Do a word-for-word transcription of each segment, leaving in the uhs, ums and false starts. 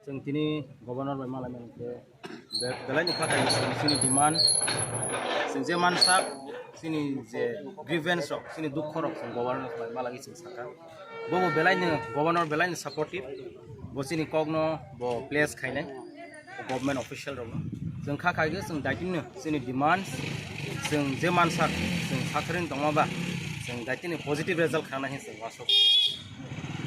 Chwng tini governor bai malai mani khe be-, belai ni kha khaini chini demand. Chwng je mansak chini je grievance rok, chini dukho rok chwng governor bai malai chwng saka. Bo bo belai ni governor belai ni supportive. Bo chini kok no bo place khainai. Government official rokno. Chwng kha khaigwi chwng daitino chini demands, chwng je mansak chwng sakharini tongma ba chwng daitini positive result khana hin chwng wasuk.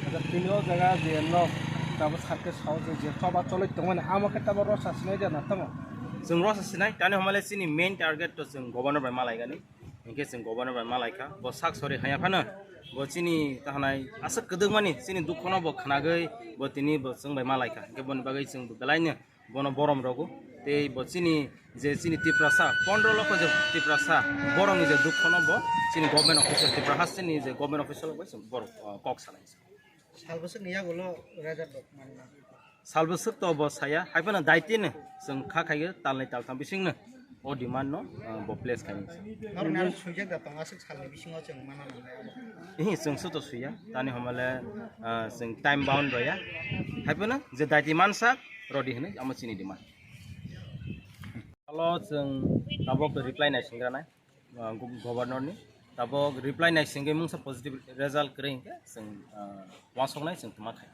Acha tini o jaga je nok tabo sakhe sao je je choba choloi tongmani amo khe tabo rosa sinai de na tamo. Chwng rosa sinai tani homale chini main target to chwng governor bai malaigani. Hinkhe chwng governor bai malaikha, bo sak sori haya phano bo chini tahanai aswk kwdwkmani chini dukhono bo khnagwi bo tini bo chwng bai malaikha. Hinkhe boni bagwi chwng belaino bono borom rogo. Tei bo chini je chini Tiprasa, pondro lokho je Tiprasa, borokni je dukhono bo chini government official, Tipra hasteni je government official bai chwng borok, ah, kok sanai. Sal bwswkni yagulo result rok manna. Sal bwswk to bo saya, hai phano daitino chwng kha khaigwi talnwi taltham bisingno o demand no, ah, bo place khainai. Norokni aro swijak da tongo, aswk salni bisingo chwng mana nangnai abo. Ihi chwng suto suya, tani homale, ah, chwng time bound rwya. Hai phano je daiti mansak rodi hinwi amo chini demand. Alo chwng tabok reply nai singranai. Ah, gu-, governor ni. Tabok reply nai singwi mungsa positive result kwrwi hinkhe chwng, ah, uansuknai chwng tongma khai.